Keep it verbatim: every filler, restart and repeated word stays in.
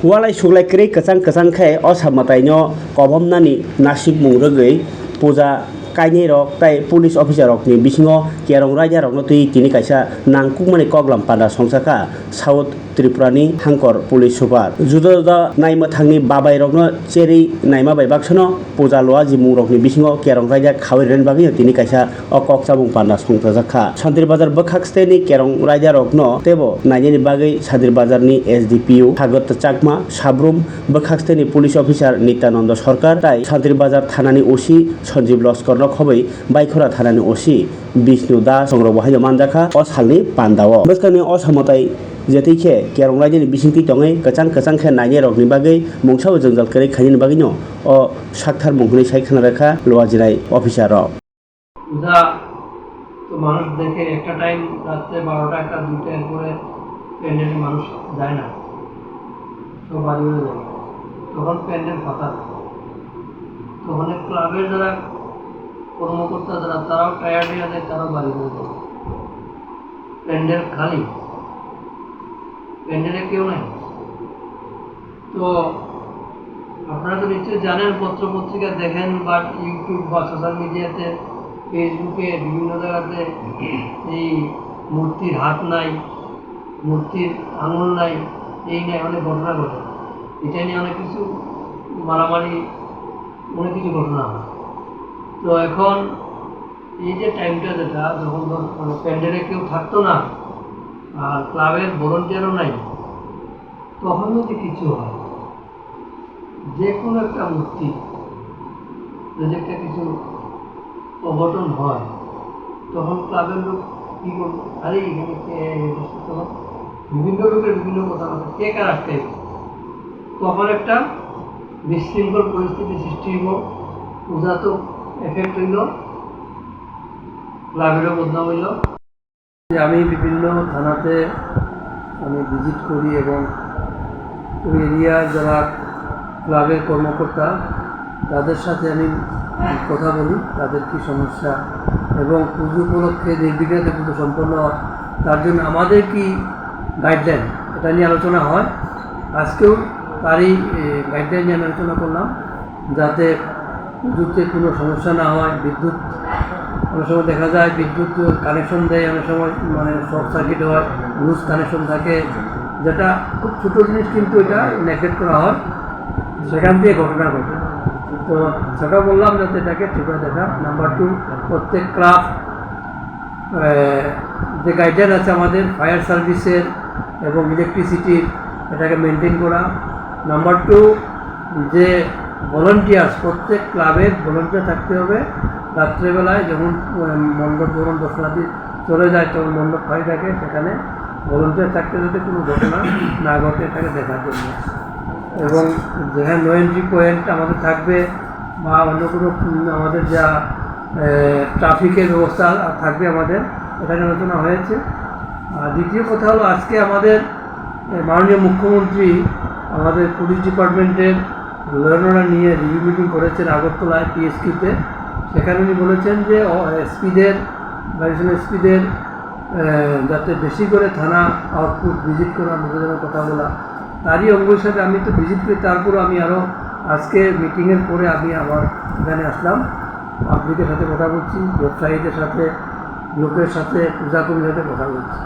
Walai suklai kwrwi kwchang kwchang khe o samataino kobomnani nasibmung rwgwi puja kainwi rok tei police officer rokni bisingo kerong raida rokno twi tini kaisa nangkukmani koklam panda songchakha South Tripurani hangkor police super. Juda juda naimwthangni babairokno cherwi naima bai baksano puja luajimungrokni bisingo kerong raida khawi rwna bagwino tini kaisa o kok chamung panda songchajak kha. Santri Bazar bwkhak steni kerong raida rokno teibo nainani bagwi Santri Bazarni S D P O Sagat Chakma, Sabrum bwkhak steni police officer Nityananda Sarkar tei Santri Bazar thanani O C Sanjeev Loskarno khobwi Baikhora thanani O C Bishnu Das songrokbo haino manjakha o salni pandao. Bwskangni o samwtai jetwi khe kerong raidani bisingtwi tongwi kwchang kwchang khe nainai rokni bagwi mungsabo jwngjal kwrwi khainani bagwino o sakthar mung hwnwi sai khna rwkha luajinai officer rok. পূজা তো মানুষ দেখে একটা টাইম রাত্রে বারোটা, একটা, দুইটা, এরপরে প্যান্ডেলে মানুষ যায় না, সব বাড়ি বাড়ি যায়। তখন প্যান্ডেল ফাঁকা থাকে। তখন এই ক্লাবের যারা কর্মকর্তা যারা, তারাও টায়ার্ড হয়ে যায়, তারাও বাড়ি বাড়ি যায়। প্যান্ডেল খালি, প্যান্ডেলে কেউ নাই। তো আপনারা তো নিশ্চয়ই জানেন, পত্র পত্রিকা দেখেন বা YouTube বা সোশ্যাল মিডিয়াতে, ফেসবুকে, বিভিন্ন জায়গাতে এই মূর্তির হাত নাই, মূর্তির আঙুল নাই, এই নাই, অনেক ঘটনা ঘটে। এটা নিয়ে অনেক কিছু মারামারি, অনেক কিছু ঘটনা হয়। তো এখন এই যে টাইমটা, যেটা যখন ধর-, মানে প্যান্ডেলে কেউ থাকতো না আর ক্লাবের ভলেন্টিয়ারও নাই, তখন যদি কিছু হয়, যে কোনো একটা মূর্তি যদি একটা কিছু অঘটন হয়, তখন ক্লাবের লোক কি বলবো, "আরে, এখানে কে এসে?" তখন বিভিন্ন লোকের বিভিন্ন কথাবার্তা, কে কার আটকাইবে? তখন একটা বিশৃঙ্খল পরিস্থিতি সৃষ্টি হইব। পূজা তো এফেক্ট হইল, ক্লাবেরও বদনাম হইল। আমি বিভিন্ন থানাতে আমি ভিজিট করি এবং ওই এরিয়ার যারা ক্লাবের কর্মকর্তা, তাদের সাথে আমি কথা বলি, তাদের কি সমস্যা এবং পুজো উপলক্ষে নির্বিঘ্নে পুজো সম্পন্ন হয়, তার জন্য আমাদের কি গাইডলাইন, এটা নিয়ে আলোচনা হয়। আজকেও তারই, এ, গাইডলাইন নিয়ে আমি আলোচনা করলাম, যাতে পুজোতে কোনো সমস্যা না হয়। বিদ্যুৎ, অনেক সময় দেখা যায় বিদ্যুৎ কানেকশন দেয়, অনেক সময় মানে শর্ট সার্কিট হয়, লুজ কানেকশন থাকে, যেটা খুব ছোটো জিনিস, কিন্তু এটা নেগলেক্ট করা হয়, সেখান দিয়ে ঘটনা ঘটে। তো সেটা বললাম যাতে এটাকে ঠিক করে দেখা। নাম্বার টু, প্রত্যেক ক্লাব, আহ, যে গাইডলাইন আছে আমাদের ফায়ার সার্ভিসের এবং ইলেকট্রিসিটির, এটাকে মেনটেন করা। নাম্বার টু, যে ভলান্টিয়ার্স, প্রত্যেক ক্লাবের ভলান্টিয়ার থাকতে হবে। রাত্রেবেলায় যখন, আহ, মণ্ডপ যখন দর্শনার্থী চলে যায়, তখন মণ্ডপ খালি থাকে, সেখানে ভলান্টিয়ার থাকতে, যাতে কোনো ঘটনা না ঘটে, এটাকে দেখার জন্য। এবং যেখানে নো এন্ট্রি পয়েন্ট আমাদের থাকবে বা অন্য কোনো, উম, আমাদের যা, আহ, ট্রাফিকের ব্যবস্থা থাকবে আমাদের, এটা নিয়ে আলোচনা হয়েছে। আর দ্বিতীয় কথা হলো, আজকে আমাদের, আহ, মাননীয় মুখ্যমন্ত্রী আমাদের পুলিশ ডিপার্টমেন্টের ল অ্যান্ড অর্ডার নিয়ে রিভিউ মিটিং করেছেন আগরতলায় পিএসকিউতে। সেখানে উনি বলেছেন যে, অ, এসপিদের, অ্যাডিশনাল এসপিদের, আহ, যাতে বেশি করে থানা আউটপুট ভিজিট করা, লোকের কথা বলা। তারই অঙ্গ হিসাবে আমি তো ভিজিট করি, তারপরও আমি আরও আজকে মিটিংয়ের পরে আমি আবার এখানে আসলাম, পাবলিকের সাথে কথা বলছি, ব্যবসায়ীদের সাথে, লোকের সাথে, পূজা কমিটির সাথে কথা বলছি।